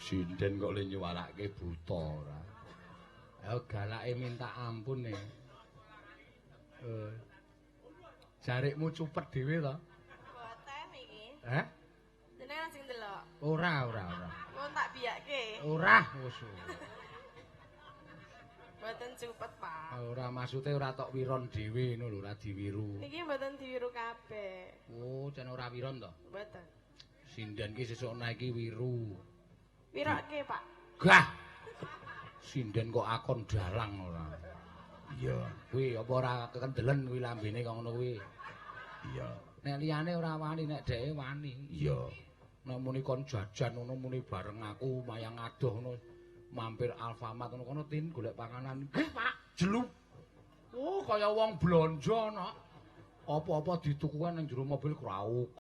Sinden kok le nyuwarake buta ora. Ayo galake minta ampun e. Eh. Jarikmu cupet dhewe to? Boten iki. Heh? Jenengan sing ndelok. Ora, ora, ora. Wong tak biyake. Ora, wis. Mboten cupet, Pak. Ora, maksude ora tok wiron dhewe ngono lho, ora diwiru. Niki mboten diwiru kabeh. Oh, jan ora wiron to? Mboten. Sinden ki sesuk nae iki wiru. Wiroke, Pak. Gah. Sinden kok akon dalang ora. Iya. Kuwi apa ora kekendelen kuwi lambene kok ngono kuwi. Iya. Nek liyane ora wani, nek dheke wani. Iya. Nek muni kon jajan ngono muni bareng aku mayang adoh ngono mampir Alfamart ngono kono tin golek panganan. Nggih, Pak, jelup. Oh, kaya wong blonjo no. Apa-apa ditukuan ning jero mobil krauk.